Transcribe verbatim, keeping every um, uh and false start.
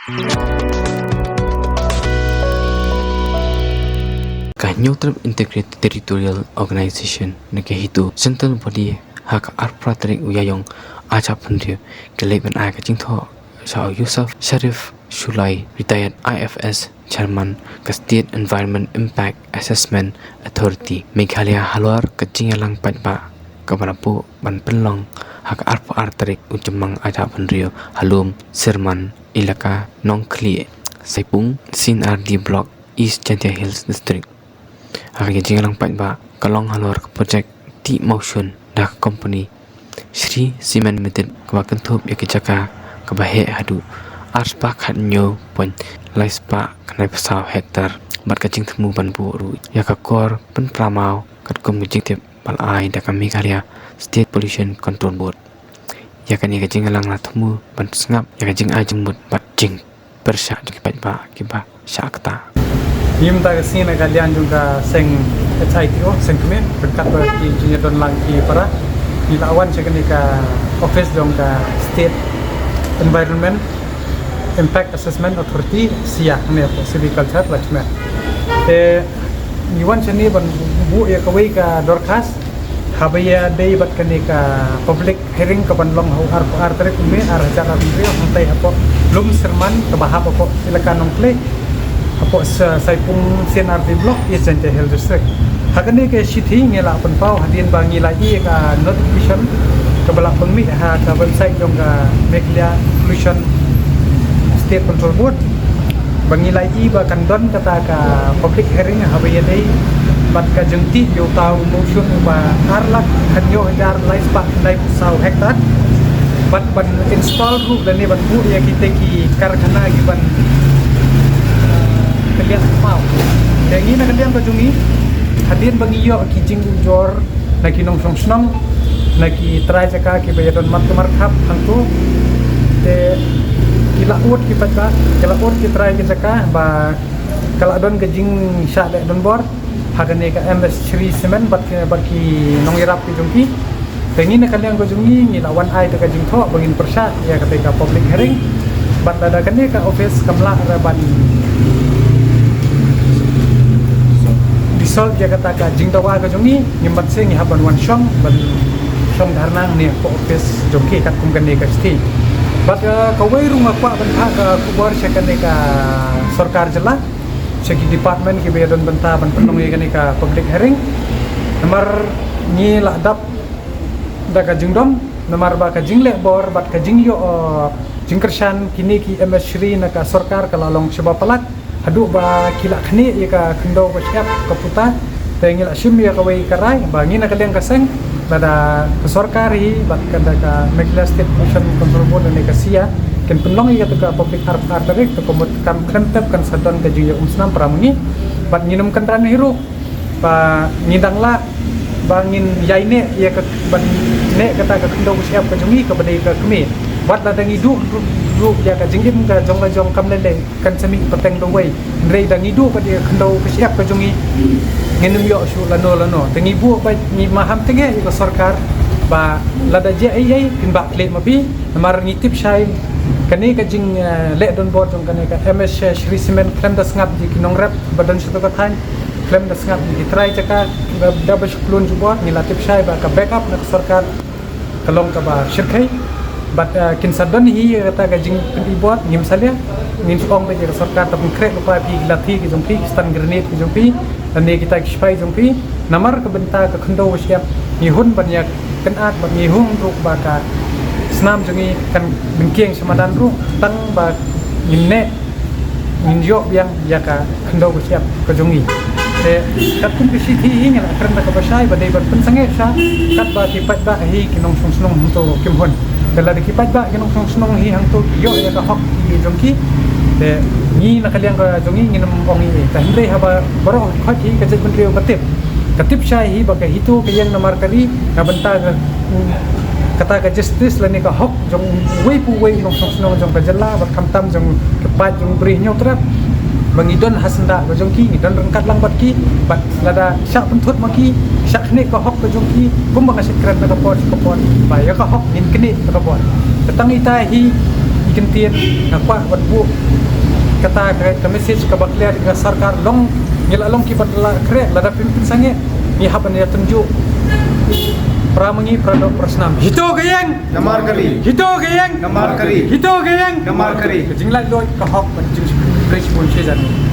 Ka Hynñiewtrep Integrated Territorial Organization ne ka HITO, central body ha ka arphew phra tarik u Ïaïong arhajar arphew hynriew, ka leit ban ai ka jingthoh sha u Yusuf Sharif Shullai, retired I F S, chairman ka State Environment Impact Assessment Authority Meghalaya, halor ka jingïalang paidbah kaba la buh ban pynlong ha ka arphew ar tarik u Jymmang arhajar arphew hynriew ha Lum Syrman, Elaka Nongkhlieh, Saipung, C and R D Block, East Jaintia Hills District. Ha ka jingïalang paidbah ka long halor ka project tih mawshun da ka company Shree Cement Limited, kaba kynthup ïa ki jaka kaba heh haduh arspah khathynñiew point lai spah khyndai phew saw hektar, bad ka jingthmu ban buh ruh ïa ka kor pynpra maw, katkum ka jingtip ba la ai da ka Meghalaya State Pollution Control Board. Ïa kane ka jingïalang la thmu ban sngap ïa ka jingai jingmut bad jingpyrshah jong ki paidbah kiba shah ktah. Ngim ta ka sngi na ka liang jong ka seng H I T O, seng kmie, ryngkat bad ki jingïadon lang ki para, ngi la wan sha kane ka office jong ka State Environment Impact Assessment Authority, SEIA, ne ko Silviculture Lachman. Te ngi wan shane ban buh ïa kawei ka dorkhas haba ïadei bad kane ka public hearing kaban long ha u arphew ar tarik u May arhajar arphew hynriew, hangtai hapoh Lum Syrman kaba hap hapoh Elaka Nongkhlieh, hapoh Sa-, Saipung C and R D Block, East Jaintia Hills District. Ha kane ka shithi ngi la pynpaw hadien ba ngi la ïoh ka notification kaba la pynmih ha ka website jong ka Meghalaya Pollution State Control Board, ba ngi la ïoh ba kan don kata ka public hearing haba ïadei bad ka jingtih ïa uta u mawshun uba ar lak khathynñiew hajar lai spah khyndai phew saw hektar, bad ban install ruh lane ban buh ïa kita ki karkhana kiban, eh, kylliang maw. Te ngi na ka liang ka jong ngi, hadien ba ngi ïoh ki jingujor na ki nongshong shnong, na ki trai jaka kiba ïadon mat ka markhap hangto, te ki la ud ki paidbah, ki la ud ki trai ki jaka ba ka la don ka jingshah leh donbor ha kane ka M S Shree Cement bad ki, bad ki nongïarap ki jong ki. Te ngi na ka liang ka jong ngi, ngi la wan ai da ka jingthoh ba ngin pyrshah ïa kata ka public hearing. Bad lada kane ka office kam lah re ban dissolve ïa kata ka jingdawa ka jong ngi, ngim pat sngewsih ban wan shong, ban shong dharna ne ka office jong ki katkum kane ka shithi. Bad, eh, kawei ruh nga kwah ban phah ka khubor sha kane ka sorkar jylla, sha ki department kiba ïadon bynta ban pynlong ïa kane ka public hearing. Namar ngi la dap da ka jingdom, namar ba ka jingleh bor bad ka jingïoh, eh, jingkyrshan kine ki M S Shree na ka sorkar ka la long shibun palat, haduh ba ki la khnieh ïa ka khyndew ba shyiap ka puta. Te ngi la shim ïa kawei ka rai ba ngi na ka liang ka seng, lada ka sorkar hi bad ka, da ka Meghalaya State Pollution Control Board ne ka SEIA kin pynlong ïa kata ka public hearing ar tarik, te ka mut kam khlem tep kan sa don ka jingïaumsnam para ma ngi. Bad ngin ym kynran hi ruh ba ngi dang lah ba ngin ïai neh ïa ka, ban neh kata ka khyndew ba shyiap ka jong ngi kaba dei ka kmie. Wat lada ngi duh ruh, duh ïa ka jingim ka jong la jong kam lei lei, kan sa mih pateng da uwei. Hynrei da ngi duh ba dei ka khyndew ba shyiap ka jong ngi, ngin ym ïoh shuh lano lano. Te ngi buh ba ngi maham tynga ïa ka sorkar ba lada jia ei ei kin bah khleh ma phi. Namar ngi tip shai kane ka jing, eh, leh donbor jong kane ka M S Shree Cement khlem da sngap ïa ki nongrep ba don sha kata ka thaiñ, khlem da sngap ïa ki trai jaka ba da ba shu khlun jubor. Ngi la tip shai ba ka backup na ka sorkar ka long kaba shyrkhei. Bad, eh, kin sa don hi kata ka jingpynibor, ngim salia. Ngin sa ong ba ïa ka sorkar ta pynkhreh lypa ïa phi ki lathi ki jong phi, ki stun grenade ki jong phi, lane kita ki shipai jong phi. Namar ka bynta ka khyndew ba shyiap, ngi hun ban ïa kynad bad ngi hun ruh ba ka snam jong ngi kan bynkieng sha madan ruh, tang ba ngin neh, ngin ïoh biang ïa ka khyndew ba shyiap ka jong ngi. Te katkum ka shithi hi ngi la kren da kaba shai ba dei ban pynsangeh sha katba ki paidbah hi ki nongshong shnong hangto kim hun. Te lada ki paidbah ki nongshong shnong hi hangto ki ïoh ïa ka hok ki jong ki, te ngi na ka liang ka jong ngi ngin ym ong ei ei. Te hynrei haba baroh khoit hi ka jaitbynriew ka tip, ka tip shai hi ba ka HITO ka ïeng na mar ka ri na bynta ka, kata ka justice lane ka hok jong uwei pa uwei u nongshong shnong jong ka jylla bad khamtam jong ki paid jong u Bri Hynñiewtrep, ba ngi don ha syndah ka jong ki, ngi don ryngkat lang bad ki. Bad lada shah pynthut ma ki, shah khnieh ka hok ka jong ki, kumba nga shait kren na ka por sha ka por, ba ïa ka hok ngin khnieh na ka por. Te tang ita hi Kyntien nga kwah ban buh kata ka, ka message kaba clear ka sorkar long, ngi la long kiba la khreh, lada phim pynsangeh ngi hap ban ïatynjuh. Para ma ngi, para doh para snam, hito ka ïeng. Namar kali. Hito ka ïeng. Namar kali. Hito ka ïeng. Namar kali. Ka jinglaitluid ka hok bad jingsheptieng.